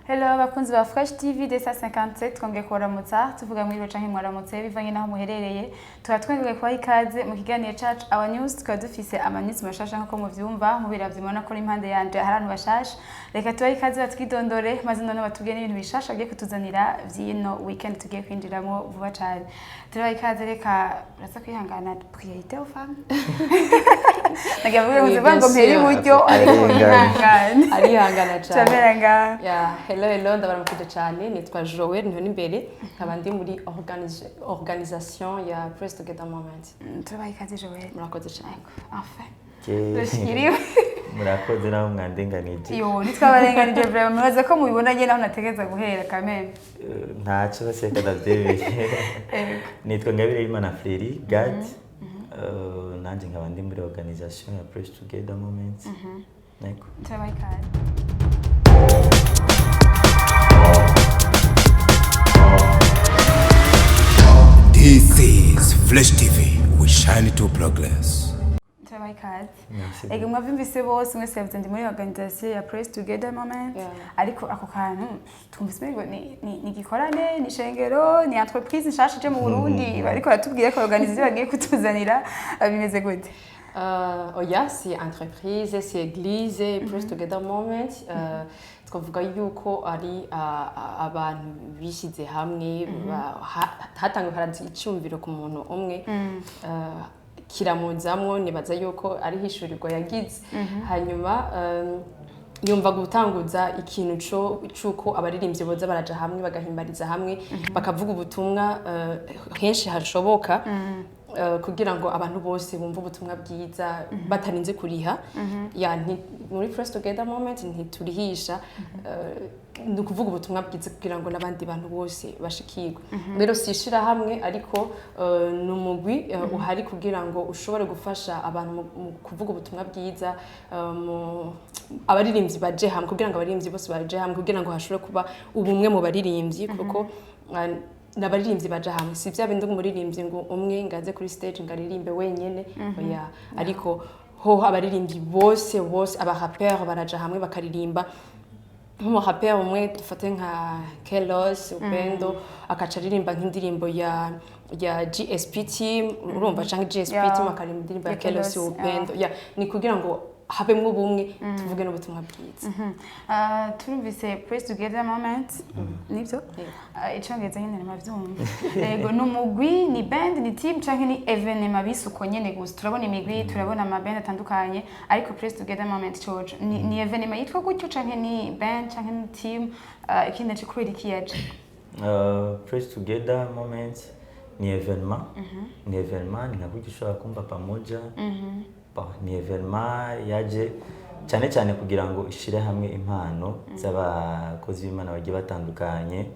Hello abakunzi ba Fresh TV desa 57, twongeye kubaramutsa tuvuga mwiriwe canke mwaramutse bivanye naho muherereye. Tukaba twongeye kubaha ikaze mu kiganiro cacu Our News. Tukaba dufise ama news mashasha nkuko muvyumva, mubiravye mubona ko impande yanje hari abantu bashasha. Reka tubahe ikaze batwidondore, maze none batubwire n'ibintu bishasha bagiye kutuzanira vy'ino weekend tugiye kwinjiramo vuba cane. Turabaha ikaze. Reka uraza kwihangana, priorité aux femmes. Nagira mvuge ngo ngo mpere iburyo, ariko mwihangane. Arihangana cyane. Camera ngaha. Ya, hello hello, ndabaramukije cyane. Nitwa Joel niho n'imbere, nkaba ndi muri organisation ya Praise Together Moment. Turabaha ikaze, Joel. Murakoze cyane. Enfin Ke- turashikiriwe. Murakoze, naho mwandenganije. Yo, ntitwabarenganije vraiment. Mubaza ko mubibona nyene aho nategereza guhera kameme. Ntacyo, baseka ndabyemeye. Nitwa Ngabire Imana Fleury Gad. Nanjye nkaba ndi muri organisation ya Praise Together Moment. Yego. Turabaha ikaze. This is Flash TV. We shine to progress. Turabaha ikaze. Merci. Ego, mwavyumvise bose, mwese yavuze ndi muri organisation ya Praise Together Moment. Ariko ako kantu twumvise umengo ni gikorane, ni shengero, ni entreprise nshasha ije mu Burundi, bariko baratubwira ko organisation bagiye kutuzanira. Bimeze gute? Oya, si entreprise, si église. Praise Together Moment, twavuga yuko ari abantu bishyize hamwe, hatangiwe haraza icyumviro ku muntu umwe, kiramuzamwo. Nibaza yuko ari hishurirwa yagize, hanyuma yumva gutanguza ikintu c'uko abaririmbyi boza baraja hamwe, bagahimbariza hamwe, bakavuga ubutumwa henshi hashoboka, kugira ngo abantu bose bumve ubutumwa bwiza batarinze kuriha. Ya, muri Praise Together Moment ntiturihisha, ni ukuvuga ubutumwa bwiza kugira ngo n'abandi bantu bose bashikirwe. Rero si ishirahamwe, ariko ni umugwi uhari kugira ngo ushobore gufasha abantu mu kuvuga ubutumwa bwiza, abaririmbyi baje hamwe, kugira ngo abaririmbyi bose baje hamwe, kugira ngo hashobore kuba ubumwe mu baririmbyi, kuko n'abaririmbyi baja hamwe, si bya bindi ngo umuririmbyi ngo umwe ngo aze kuri stage ngo aririmbe wenyene, oya. Ariko hoho abaririmbyi bose bose, abarapeur baraja hamwe bakaririmba. Nk'umurapeur umwe, dufate nka Kelos Upendo, akaca aririmba nk'indirimbo ya GSP Team, urumva, canke GSP Team akaririmba indirimbo ya ya Kelos Kelos. Upendo. Ya, ni kugira ngo habemwo ubumwe, tuvuge n'ubutumwa bwiza. Turumvise Praise Together Moment, nibyo? Icongereza nyene ntimavyumva. Yego, ni umugwi, ni band, ni team canke ni événement bise uko nyene gusa? Turabona imigwi, turabona amaband atandukanye, ariko Praise Together Moment coco ni événement yitwa gutyo, canke ni band, canke ni team? Ikindi naco, kubera iki yaje? Praise Together Moment ni événement, ni événement, ni nka kurya ushobora kumva pamoja. Bon, ni événement yaje cyane cyane kugira ngo ishire hamwe impano z'abakozi b'Imana bagiye batandukanye.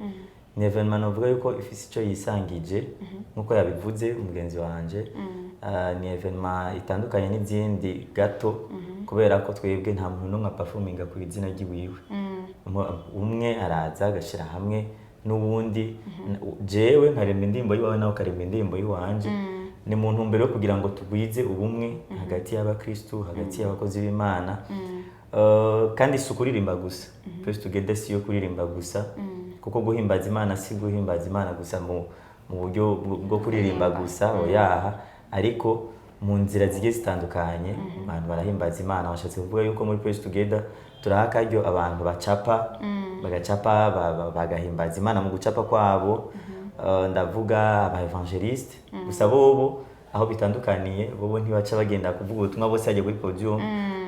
Ni événement novuga yuko ifise icyo yisangije, nk'uko yabivuze umugenzi wanje. Ni événement itandukanye n'izindi gato, kubera ko twebwe nta muntu n'umwe aperforminga ku izina ry'iwiwe. Umwe araza agashyira hamwe n'uwundi, jewe nkaremba indirimbo y'iwawe, nawe ukaremba indirimbo y'iwanje. Ni mu ntumbero yo kugira ngo tugwize ubumwe hagati y'abakristu, hagati y'abakozi b'Imana. Kandi si ukuririmba gusa. Praise Together si yo kuririmba gusa, kuko guhimbaza Imana si guhimbaza Imana gusa mu buryo bwo kuririmba gusa, oyaha. Ariko mu nzira zigiye zitandukanye abantu barahimbaza Imana. Bashatse kuvuga yuko muri Praise Together turaha akaryo abantu bacapa, bagacapa, bagahimbaza Imana mu gucapa kwabo. Ndavuga aba évangéliste gusa, bobo aho bitandukaniye, bobo ntibaca bagenda kuvuga ubutumwa bose bajya kuri podium.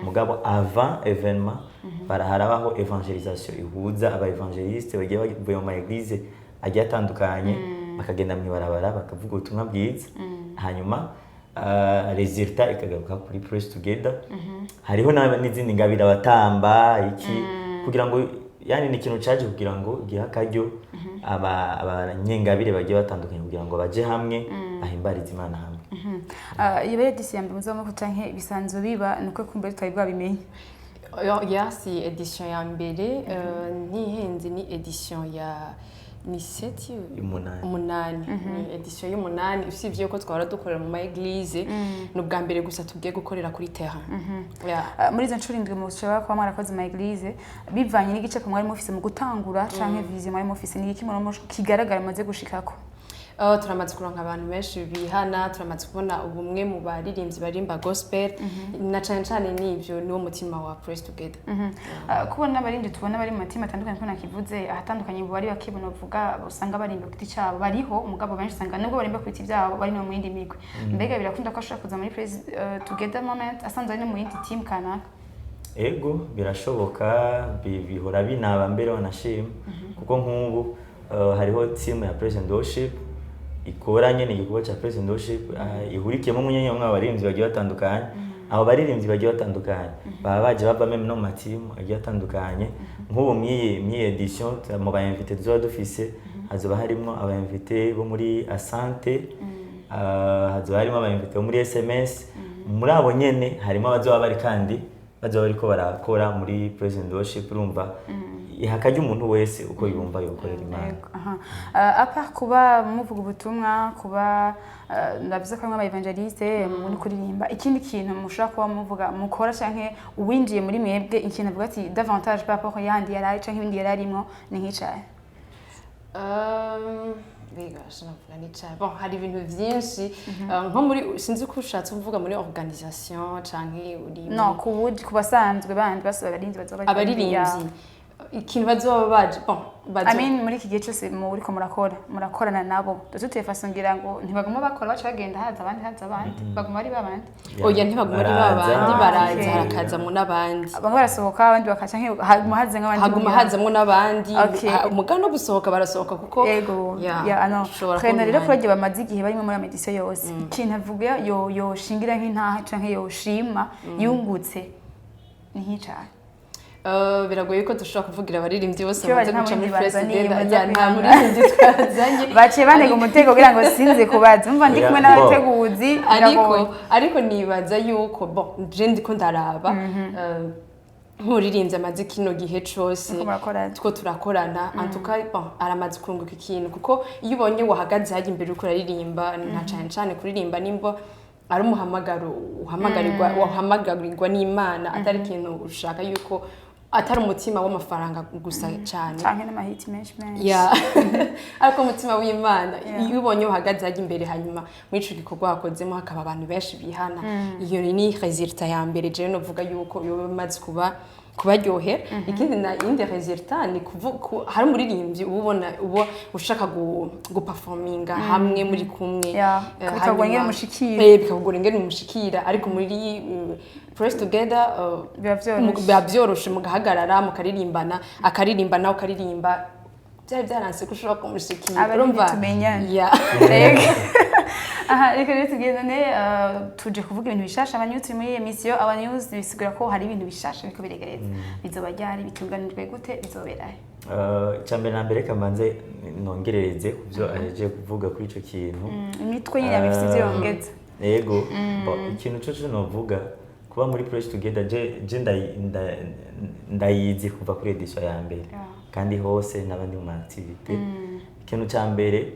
Mugabo avant événement harabaho évangélisation ihuza aba évangéliste bagiye bavuye mu ma église agiye atandukanye, bakagenda mu ibarabara bakavuga ubutumwa bwiza, hanyuma résultat ikagaruka kuri Praise Together. Hariho n'izindi ngabire, abatamba iki, kugira ngo, yani ni ikintu caje kugira ngo gihe akaryo abanyengabire bagiye batandukanye kugira ngo baje hamwe bahimbarize Imana hamwe. Iyo édition ya mbere muzaba canke bisanzwe biba, nuko kumbe tutari bwabimenye? Ya, si édition ya mbere, ntihenze, ni édition ya Ni sept? Umunani. Umunani, ni édition y'umunani. Usibye yuko twahora dukorera mu ma église, ni ubwa mbere gusa tugiye gukorera kuri terrain. Yeah. Muri izo nshuro indwi mushobora kuba mwarakoze mu église, bivanye n'igice mwari mufise mu gutangura canke vision mwari mufise, ni iki murimo kigaragara mumaze gushikako? Turamaze kuronka abantu benshi bihana, turamaze kubona ubumwe mu baririmbyi barimba gospel, na cane cane n'ivyo niwo mutima wa Praise Together. Kubona abaririmbyi tubona bari mu ma team atandukanye, ko nakivuze ahatandukanye, bari bakibona bavuga usanga barimba ku giti cyabo, bariho umugabo benshi usanga nubwo barimba ku biti byabo bari no mu yindi migwi. Mbega birakunda ko ashobora kuza muri Praise Together Moment asanzwe ari no mu yindi team kanaka? Ego, birashoboka, bihora binaba mbere wanashima, kuko nk'ubu hariho team ya Praise and Worship ikora nyene igikorwa ca Praise and Worship, ihurikiyemo munyenye mwe abaririmbyi bagiye batandukanye. Abo baririmbyi bagiye batandukanye baba baje bava même no mu ma team agiye atandukanye. Nk'ubu mw'iyi édition, mu ba invité tuzoba dufise hazoba harimwo aba invité bo muri Asante, hazoba harimo aba invité bo muri SMS. Muri abo nyene harimo abazoba bari kandi bazoba bariko barakora muri Praise and Worship. Urumva ihaka umuntu wese uko yumva yokorera Imana. Yego, aha. À part kuba muvuga ubutumwa, kuba ndavuze ko aba évangéliste muri kuririmba, ikindi kintu mushobora kuba muvuga mukora canke uwinjiye muri mwebwe ikintu avuga ati davantage par rapport yandi yarari canke ibindi yararimwo ni nk'icahe? Mbega navuga n'icayi? Bon, hari ibintu vyinshi. Nko muri, sinzi ko ushatse kuvuga muri organisation canke uri No ku basanzwe bandi bose abaririmbyi bazoba bariko. Abaririmbyi ikintu bazoba baje, bon, I mean, muri iki gihe cyose muriko murakora, murakorana nabo de toute façon, ngira ngo ntibaguma bakora baca bagenda, haza abandi, haza abandi, baguma ari babandi? Oya, ntibaguma ari babandi. Baraza. Baraza, harakazamwo n'abandi. Bamwe barasohoka abandi bakaca, haguma haza nk'abandi? Haguma Mugira. hazamwo n'abandi. Muga no gusohoka barasohoka kuko Ego. Ya, Ya, ano ushobora Prena kubona rero umwanya. kuri bagiye bamaze igihe barimo muri ama édition yose, ikintu avuga yo yoshingira nk'intaha canke yoshima yungutse ni nk'icahe? Biragoye ko dushobora kuvugira abaririmbyi bose Icyo bamaze bari nta guca muri muririmbyi President. bazaniye, Ya, nta muze. muririmbyi twazanye. Baciye banega umutego kugira ngo sinze kubaza, umva ndi kumwe Oya, n'abateguzi, Ariko biragoye. ariko nibaza yuko, bon, je ndiko ndaraba nk'umuririmbyi amaze kino gihe cose Muriko murakorana. two turakorana, en tout cas, bon, aramaze kunguka ikintu, kuko iyo ubonye wahagaze hajya imbere uriko uraririmba, na cane cane kuririmba nimba ari umuhamagaro uhamagarirwa, wahamagarirwa n'Imana, atari ikintu ushaka yuko atari umutima w'amafaranga gusa cyane Canke n'amahiti menshi menshi. Ya, ariko umutima w'Imana. Yeah. Iyo ubonye uhagaze hajya imbere, hanyuma muri ico gikorwa wakozemo hakaba abantu benshi bihana, iyo ni résultat ya mbere jewe novuga yuko yoba imaze kuba kubaryohera. Ikindi na indi résultat ni hari umuririmbyi uba ubona uba ushaka guperforminga hamwe muri kumwe. Yeah, bikagora ingene umushikira. Bikakugora ingene umushikira, ariko muri Praise Together Biba vyoroshe. Biba byoroshe, mugahagarara mukaririmbana, akaririmba nawe ukaririmba, byari byaranse ko ushobora kumushikira. Abaririmbyi Urumva? tumenyane. Ya. Rega. Aha reka rero tugendane, tuje kuvuga ibintu bishasha. Aba news muri iyi émission Aba News, bisigura ko hari ibintu bishasha biriko biregereza. Bizoba ryari? Bitunganijwe gute? Bizobera he? Icya mbere na mbere, kamanze nongerereze ku byo ahejeje kuvuga kuri icyo kintu. Imitwe nyine yaba ifite ivyo yongeza. Yego. Bon, ikintu cyo novuga kuba muri Praise Together, je ndayizi kuva kuri édition ya mbere kandi hose n'abandi mu activité. Ikintu cya mbere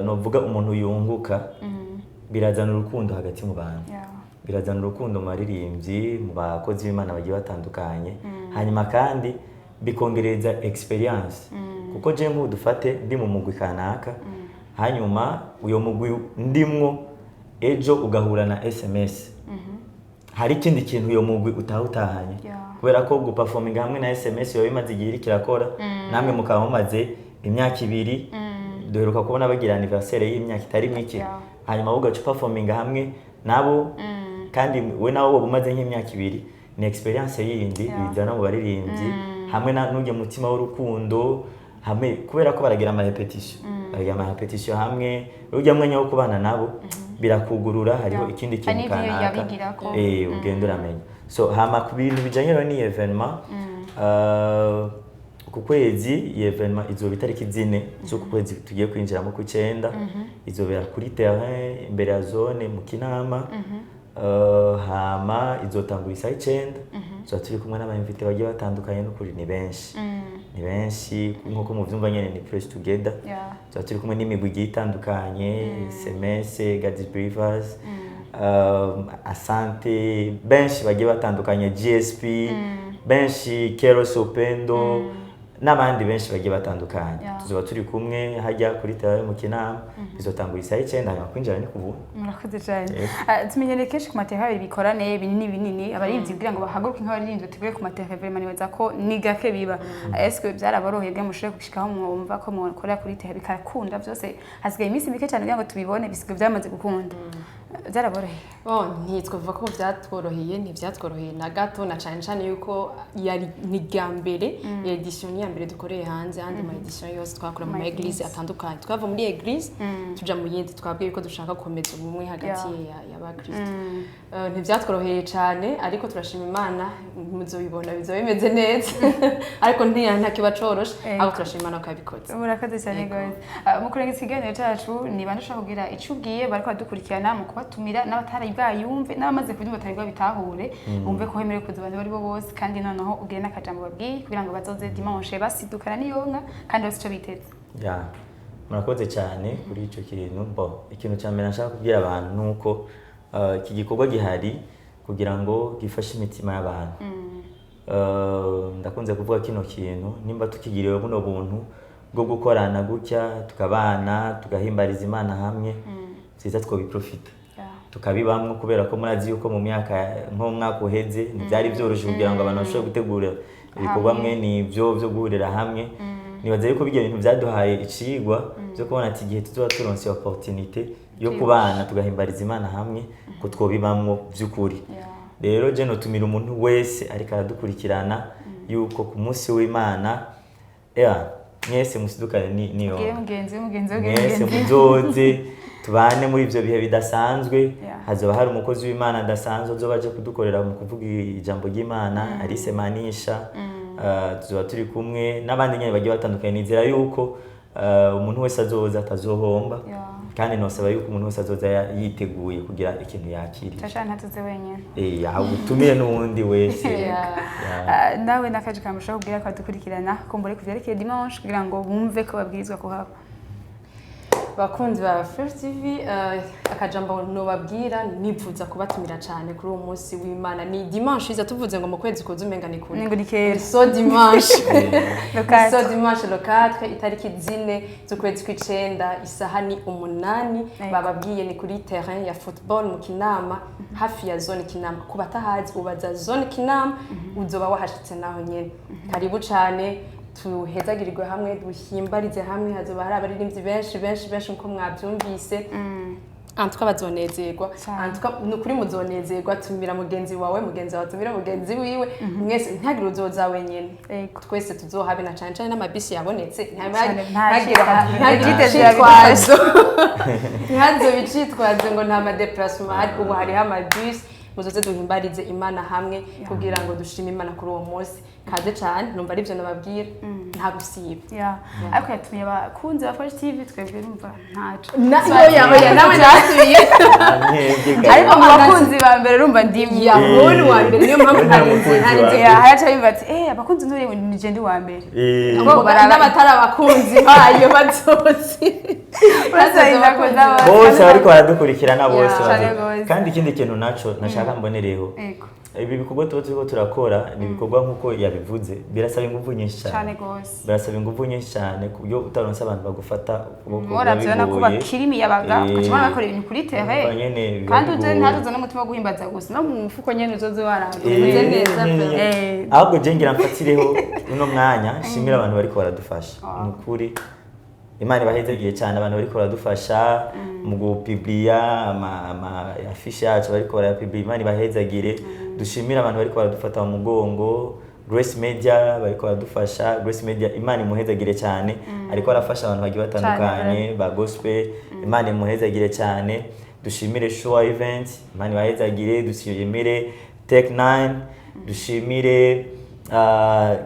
novuga umuntu yunguka, birazana urukundo hagati mu bantu, birazana urukundo mu baririmbyi, mu bakozi b'Imana bagiye batandukanye, hanyuma kandi bikongereza expérience, kuko je nk'ubu dufate ndi mu mugwi kanaka, hanyuma uyo mugwi ndimwo ejo ugahura na SMS, hari ikindi kintu uyo mugwi utaha utahanye, kubera ko guperforminga hamwe na SMS biba bimaze igihe iriko irakora, namwe mukaba mumaze imyaka 2, duheruka kubona bagira anniversaire y'imyaka itari mike, hanyuma ugaca uperforminga hamwe nabo, kandi we nawe woba umaze nk'imyaka 2, ni expérience yindi bizana mu baririmbyi hamwe na n'ujya mutima w'urukundo hamwe, kubera ko baragira ama répétition, baragira ama répétition hamwe, ujya mwanya wo kubana nabo birakugurura, hariho ikindi Hari kintu n'ivyo kanaka yabigirako. Ugenda uramenya. So hama ku bintu bijanye rero n'iyi événement, ku kwezi iyi événement izoba itariki 4 z'uku kwezi tugiye kwinjiramo ku cyenda, izobera kuri terrain imbere ya zone mu Kinama. Hama izotangura isaha 9, tuba turi kumwe n'aba invités bagiye batandukanye. N'ukuri ni benshi, ni Ni benshi nkuko muvyumva nyene, ni Praise Together. Tuba turi kumwe n'imigwi igiye itandukanye: SMS, God's Believers, Asante, benshi bagiye batandukanye, GSP, benshi, Keros Upendo n'abandi benshi bagiye batandukanye. Tuzoba turi kumwe hajya kuri terrain mu Kinama. Bizotangura isaha 9, hanyuma kwinjira ni ku buntu. Murakoze cyane. Yego. Ah, tumenyereye kenshi ku ma terrain ibikorane binini binini, abaririmbyi kugira ngo bahaguruke nk'abaririmbyi bateguye ku ma terrain, vraiment nibaza ko ni gake biba. Est-ce que byaraboroheye bwa mushobore gushikaho mwumva ko mukorera kuri terrain bikakunda byose? Hasigaye iminsi mike cyane kugira ngo tubibone, bisigaye byamaze gukunda, byaraboroheye? Bon, ntitwavuga ko byatworoheye, ntibyatworoheye na gato, na cyane cyane yuko yari ni irya mbere édition, ni iya mbere dukoreye hanze. Andi ma édition yose twakora mu ma église atandukanye, twava muri église tuja mu yindi. Twabwiye yuko dushaka gukomeza ubumwe hagati y'abakristo. Ntibyatworoheye cyane, ariko turashima Imana, muzobibona bizoba bimeze neza, ariko ntakiba coroshe. Ariko turashima Imana ko yabikoze. Murakoze cyane gose. Ah, mu kurenga ikiganiro cyacu, niba ndashaka kugira icyo ubwiye bariko badukurikirana mu kubatumira, n'abatari bwayumve n'abamaze kubyumva batari bwabitahure, bumve ko hemerewe kuza abantu bari bo bose, kandi noneho ubwire n'akajambo babwiye kugira ngo bazoze dimanche basidukana n'iyonka kandi bafite icyo biteze. Ya, murakoze cyane kuri icyo kintu. Bo, ikintu cya mbere nshaka kubwira abantu ni uko iki gikorwa gihari kugira ngo gifashe imitima y'abantu. Ndakunze kuvuga kino kintu: nimba tukigiriwe buno buntu bwo gukorana gutya, tukabana, tugahimbariza Imana hamwe, byiza twobiprofita tukabibamwo, kubera ko murazi yuko mu myaka, nko mu mwaka uheze, ntibyari byoroshye kugira ngo abantu bashobore gutegura ibikorwa Hamwe. mwe nibyo byo guhurira hamwe. Nibaza yuko bijya bintu byaduhaye icigwa byo kubona ati igihe tuzoba turonse opportunité yo kubana tugahimbariza Imana hamwe, ko twobibamwo by'ukuri. Rero je notumira umuntu wese ariko aradukurikirana yuko ku munsi w'Imana, mwese musidukane niyo Ubwire mugenzi we, mugenzi we, mwese mugenzi we. Muzoze tubane muri ibyo bihe bidasanzwe. Hazoba hari umukozi w'Imana adasanzwe azoba aje kudukorera mu kuvuga ijambo ry'Imana, Alice Manisha. Tuzoba turi kumwe n'abandi nyene bagiye batandukanye. Nizera yuko umuntu wese azoza atazohomba. Kandi nosaba yuko umuntu wese azoza yiteguye kugira ikintu yakiriye. Turashaka ntatuze wenyine. Utumire n'uwundi wese. Yeah. Ah, nawe n'akaje kamushaka kubwira ko badukurikirana kumbure ku vyerekeye dimanche kugira ngo bumve ko babwirizwa kuhaba. Bakunzi ba Fresh TV, akajambo nobabwira, nipfuza kubatumira cyane kuri uwo munsi w'Imana, ni dimanche iza. Tuvuze ngo mu kwezi kuza, umenga ni kure. Ngo ni kera. So dimanche. Le 4. So dimanche le 4, itariki 4 z'ukwezi kw'icenda, isaha ni 8. Bababwiye ni kuri terrain ya football mu Kinama, hafi ya zone Kinama. Ku batahazi, ubaza zone Kinama, uzoba wahashitse naho nyene. Karibu cyane, tuhezagirirwe hamwe, duhimbarize hamwe. Hazoba hari abaririmbyi benshi benshi benshi nkuko mwabyumvise. Antuka bazonezerwa. Cane. Antuka ni ukuri muzonezerwa. Tumira mugenzi wawe, mugenzi wawe tumira mugenzi wiwe, mwese, ntihagire uzoza wenyene. Twese tuzohabe, na cane cane n'amabisi yabonetse. Cane, nta Ntihagire citwazo. ntihagire Egide icitwazo, ntihazobe icitwazo ngo nta ma déplacement hari. Ubu hariho amabisi. Muzoze duhimbarize Imana hamwe kugira ngo dushime Imana kuri uwo munsi. Kaze cane, numva arivyo nababwira, nta gusiba. Yeah. Ariko yatumiye abakunzi ba Fresh TV, twebwe numva ntaco. Oya, nawe ndasubiye. Mwebwe. Ariko mu bakunzi ba mbere urumva ndimwe. Yahoni wa mbere, niyo mpamvu Nta ntarinze mukunzi ntarinze. wa mbere. Yeah, haraca yumva ati abakunzi nturi ni je ndi wa mbere. Ngo n'abatari abakunzi bayo bazozi. Urasanga kuza Bose bariko baradukurikirana bose. Yeah. Cane gose. Kandi ikindi kintu naco nashaka mbonereho, ibi bikorwa tuba turiko turakora ni ibikorwa, nk'uko yabivuze, birasaba ingufu nyinshi Cane cyane. gose. Birasaba ingufu nyinshi cyane ku buryo utaronse abantu bagufata ukuboko biba Murabyona ko bigoye. bakiri imiyabaga, ugaca ubona bakora ibintu kuri terrain. Urumva nyene biba Kandi uje bigoye. ntatuze n'umutima wo guhimbaza gusa, no mu mufuko nyene uzoze waranga. Umeze neza pe. Ahubwo je ngira mfatireho uno mwanya nshimira abantu bariko baradufasha. Ni ukuri Imana ibahezagiye cyane, abantu bariko baradufasha mu gupibliya ama affiche yacu, bariko barayapibliya, Imana ibahezagire. Dushimire abantu bariko baradufata mu mugongo, Grace Media bariko baradufasha. Grace Media, Imana imuhezagire cyane, ariko arafasha abantu bagiye batandukanye ba gospel, Imana imuhezagire cyane. Dushimire Show Event, Imana ibahezagire. Dushimire Tech 9, dushimire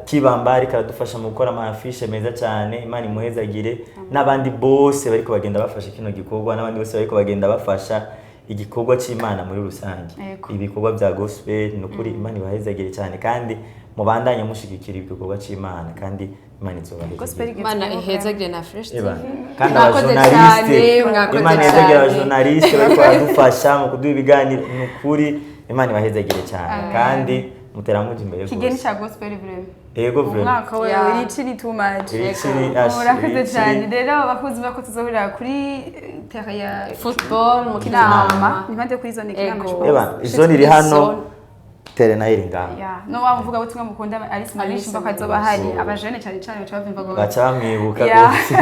Kibamba ariko aradufasha mu gukora ama affiche meza cyane, Imana imuhezagire, n'abandi bose bariko bagenda bafasha kino gikorwa, n'abandi bose bariko bagenda bafasha igikorwa c'Imana muri rusange, ibikorwa bya gospel. Ni ukuri Imana ibahezagire cyane kandi Mubandanye mushigikira igikorwa c'Imana, kandi Imana izobahezagira. Gospel igezweho. Imana ihezagire na Fresh TV. Eba, kandi Mwakoze abajournaliste, cyane, mwakoze Imana ihezagire cyane. abajournaliste bariko baradufasha mu kuduha ibiganiro. Ni ukuri, Imana ibahezagire cyane. Amen. Kandi muteramuja imbere Kigeni rwose. ca gospel vraiment. Yego, vraiment. Umwaka we irici ni too much. Irici ni ash, Murakoze irici. cyane. Rero abakunzi bako, tuzohurira kuri terrain ya football mu Kinama, Kinama. ni impande kuri zone Kinama. Ego. Je pense. Eba, zone iri hano, Zone. terrain nayo iri ngaho. Ya, no wa muvuga butumwa mukunda Alice Marisha, Alice mbaka azoba hari abajene cyane cyane baca bavimva ngo Baca bamwibuka Ya. rwose.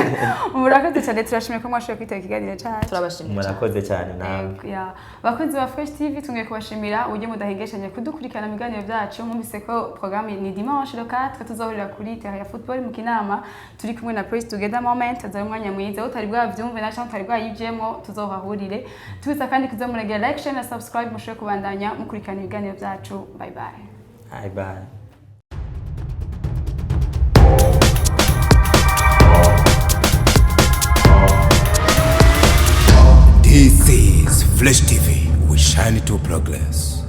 Murakoze cyane, turashimiye ko mwashoboye kwitaba ikiganiro cyacu. Turabashimiye cyane. Murakoze cyane nawe. Yego, ya. Bakunzi ba Fresh TV, tungeye kubashimira uburyo mudahengeshanya kudukurikirana mu biganiro byacu. Mwumvise ko programme ni dimanche le 4, tuzohurira kuri terrain ya football mu Kinama, turi kumwe na Praise Together Moment. Azaba umwanya mwiza, utari bwavyumve na cyangwa utari bwayijemwo, tuzohahurire. Tubitsa kandi kuzamuragira like, share na subscribe, mushobore kubandanya mukurikirana ibiganiro byacu. Bye bye. Bye bye. This is Fresh TV. We shine to progress.